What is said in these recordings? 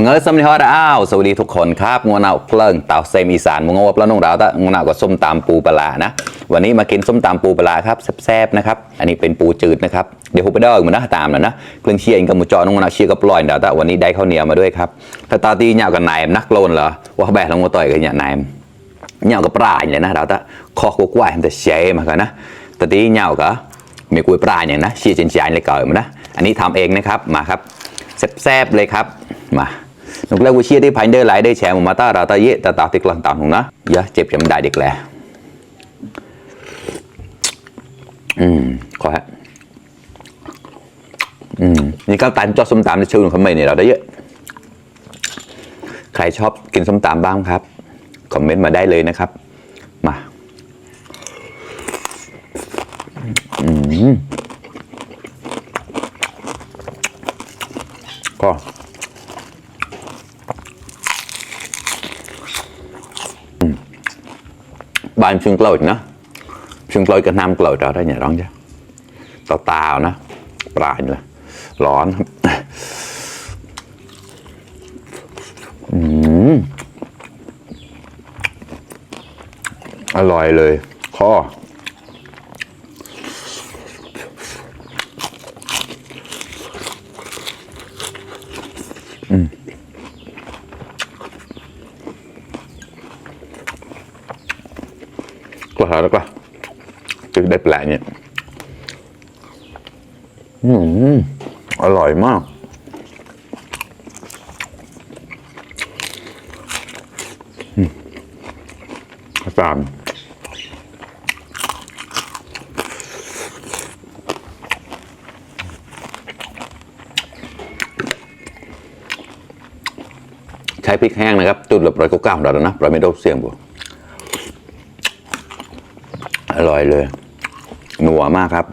เงยสำนีฮอดอ้าวสวัสดีทุกคนครับงัวเน่าเกลิ้งเต่าเซมอีสานมึงงบแล้วน้องดาวตะงัวเน่ากับส้มตำปูปลานะวันนี้มากินส้มตำปูปลาครับแซ่บๆนะครับอันนี้เป็นปูจืดนะครับเดี๋ยวผมไปเด้อเหมือนนะตามแล้วนะเครื่องเชียร์อิงกับหมูจอน้องงัวเน่าเชียร์กับปล่อยดาวตะวันนี้ได้ข้าวเหนียวมาด้วยครับถ้าตาตีเหยากับนายนักโลนเหรอว่าแบกลงมาต่อยกันเนี่ยนายเหยากับปลาอย่างนะดาวตะคอกกล้วยมันจะเชยมากันนะตาตีเหยากับมีกล้วยปลาอย่างนะเชียร์เจนจานเลยเกิดมานะอันนี้ทำเองนะครับมาครับแซ่บๆเลยครับมานุกเล่าวิเชียที่พันเดอร์ไลท์ได้แชร์มาตาเราตาเยะตาตาติกลังต่ำของนะเยอะเจ็บจำได้เด็กแหละขอฮะนี่ก็ตันจอดส้มตำในชื่อของเขาไม่เนี่ยเราได้เยอะใครชอบกินส้มตำบ้างครับคอมเมนต์มาได้เลยนะครับมาก็บ้านchung lồi nữa chung lồi cái nam lồi trở ra nhà đón chứ tao tao nóปลาเลยร้อนอร่อยเลยข้อก็หาแล้วก็จะได้แปลกเนี่ยอร่อยมากตามใช้พริกแห้งนะครับจุดละ199ของเราแล้วนะเราไม่ต้องเสี่ยงบวกอร่อยเลยหนัวมากครับ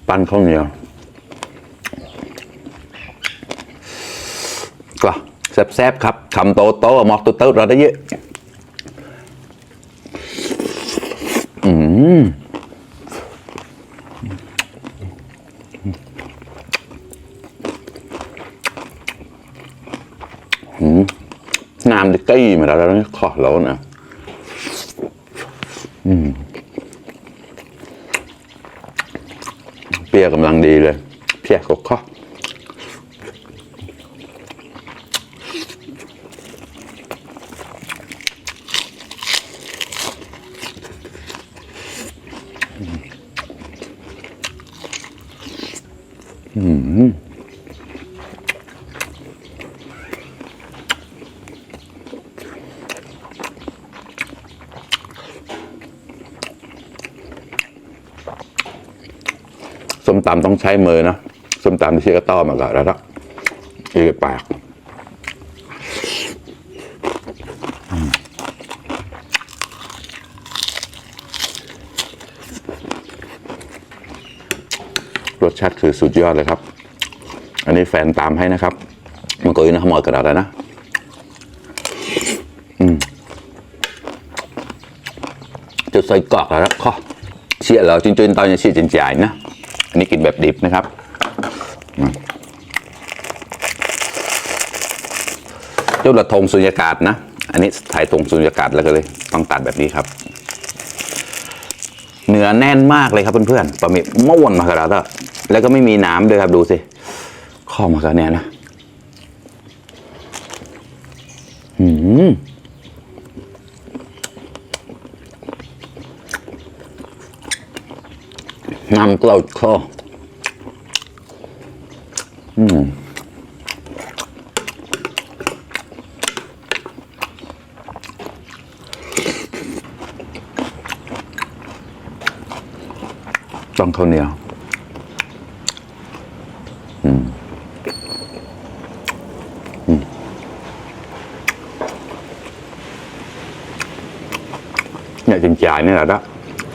ปั้นข้าวเหนียวก็แซ่บๆครับคำโตๆมอกตุ๊ดๆเราได้เยอะน้ำดิกี้มาแล้วนี่ขอแล้วนะเปรี้ยวกำลังดีเลยเพี้ยก็ข้อส้มตำต้องใช้มือนะส้มตำที่เชื่อต้อมาก่อนแล้วนะอีกปากรสชาติคือสุดยอดเลยครับอันนี้แฟนตามให้นะครับมันก็อยู่ในขโมยกระดาษแล้วนะจุดใส่กรอกแล้วนะข้อเชี่ยเราจริงๆตอนนี้เชี่ยจริงๆนะอันนี้กินแบบดิบนะครับเจ้าละธงสุญญากาศนะอันนี้ถ่ายธงสุญญากาศแล้วก็เลยต้องตัดแบบนี้ครับเนื้อแน่นมากเลยครับเพื่อนๆปลาหมึกม้วนมากระดาษแล้วก็ไม่มีน้ำด้วยครับดูสิข้อมากันเนี่ยนะน้ำเกลือข้อต้องข้าวเหนียวเนี่ยchừng chài nữa là đó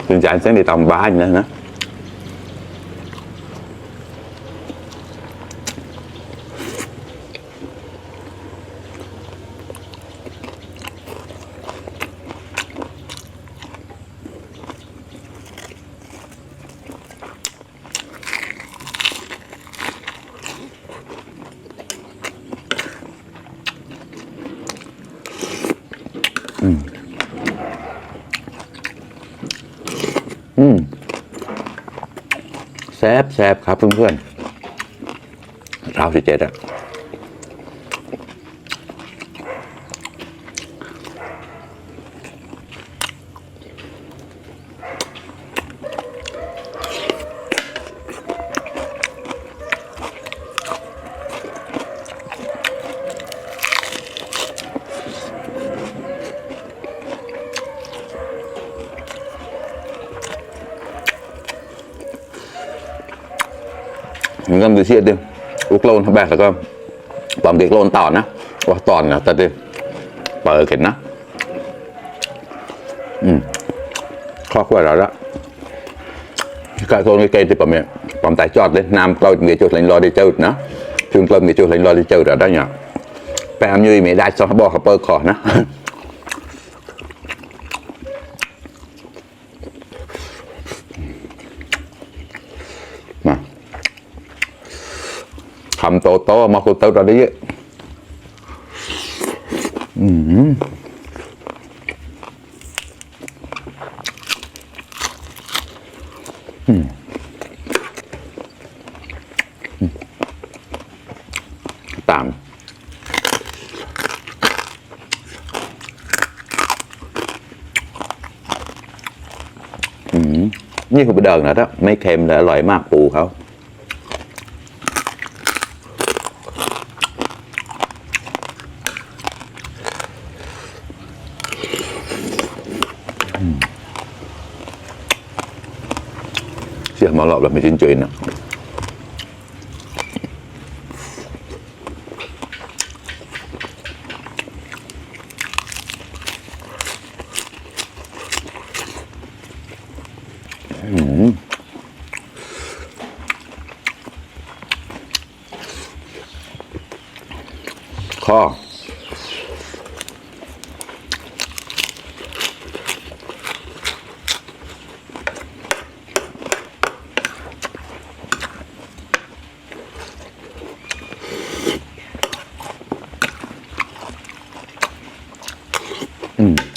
chừng chài sáng đi tầm 3 nữa nữa แซบครับเพื่อนๆเรา17อะmình ngâm từ xiết đi lúc lâu nó bẹt là cơ bầm cái lôn tòn á và tòn là tật đi bờ kịch nó khó quá rồi đó cái thôn cái cây thì bầm tay chọt đấy nam coi người chuột lạnh lo đi chơi nó thường coi người chuột lạnh lo đi chơi rồi đó nhở em như mẹ đại cho họ bỏ họ bơ cỏ nóทำโตมาคุยโตเราได้เยอะตามนี่คือไปเดินนะถ้าไม่เค็มแต่อร่อยมากปูเขาเสียมาหลอกแบบไม่จริงๆนะข้ออืม